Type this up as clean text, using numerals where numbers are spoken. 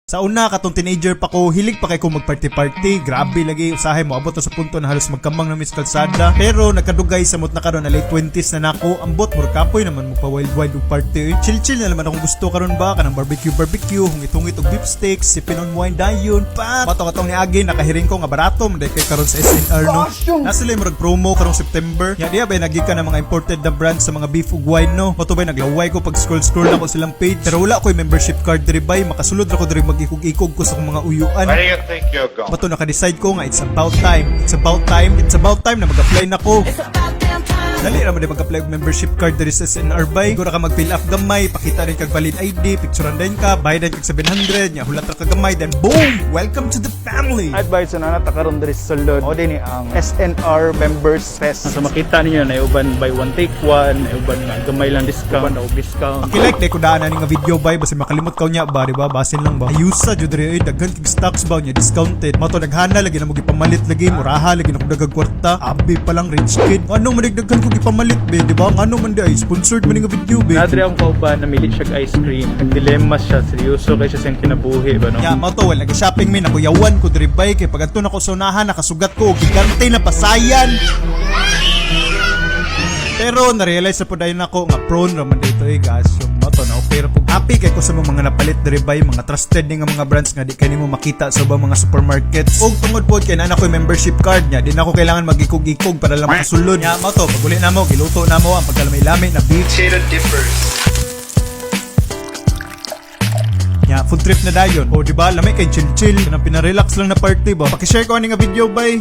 Sa una, katong teenager pa ko, hilig pa kay ko magparty-party. Grabe lagi, usahay mo abot na sa punto na halos magkamang na mis kalsada. Pero nagkadugay samot na karon na late 20s na nako, ambot murag kapoy naman mo pa wild wild og party. Eh. Chill chill na naman akong gusto karon ba, kanang barbecue barbecue, hungit-hungit og beef steaks, sipping on wine dayon pa. Mato katong niagi nakahiring ko nga barato man kay karon sa SNR, no. Nasa sila murag promo karong September. Ya diya ba nagi ka na mga imported na brand sa mga beef ug wine, no. Mato ba naglaway ko pag scroll scroll nako silang page. Pero wala ko'y membership card diri bay, makasulod ra ko diri, mag-ikog-ikog ko sa akong mga uyuan. Where do you think you're going? Mato naka-decide ko nga it's about time. It's about time. It's about time na mag-apply na ko. Dali ra man di mag-apply og membership card diri sa SNR bay. Siguro ka mag-fill up gamay, pakita rin kag valid ID, picturean din ka, bayad din kag 700, nya hulat ra ka gamay, then boom! Welcome to the family. Advice na nata karon diri sa sulod. Mao ni ang SNR Members Fest. So makita ninyo na uban buy one take one, na uban nga gamay lang discount, o discount. Paki-like dahil ko daan ani nga video bay, basta makalimot ka niya ba, di ba? Basin lang ba? Ayusa jud diri ay daghan kag stocks ba niya discounted. Mato naghana lagi na mo gipamalit lagi, muraha lagi na kog dagag kwarta. Abi pa lang rich kid. Ano man daghan ko gipamalit be, di ba? Ano man di ay sponsored man ni nga video be. Nadre akong kauban, namili siya og ice cream. Nagdilema siya, seryoso kay siya sa iyang kinabuhi ba, no? Ya, mao to, wala nag-shopping mi, nakuyawan ko diri bay kay pag adto nako sa unahan nakasugat ko og gigante na pasayan. Pero na-realize na po dayon ako nga prone raman dito eh guys. Yung mao to na okay ra po. Happy kay ko sa mga napalit diri bay, mga trusted ni nga mga brands nga di kani mo makita sa ubang mga supermarkets. Og tungod pod kay naa na ko'y membership card niya, di na ako kailangan magikog-ikog para lang makasulod. Ya, mao to, pag uli namo, giluto namo ang pagkalamay-lami na beef. Potato dippers. Ya, food trip na dayon. O di ba, lami kay chill chill, kanang pinarelax lang na party ba. Paki-share ko ani nga video bay.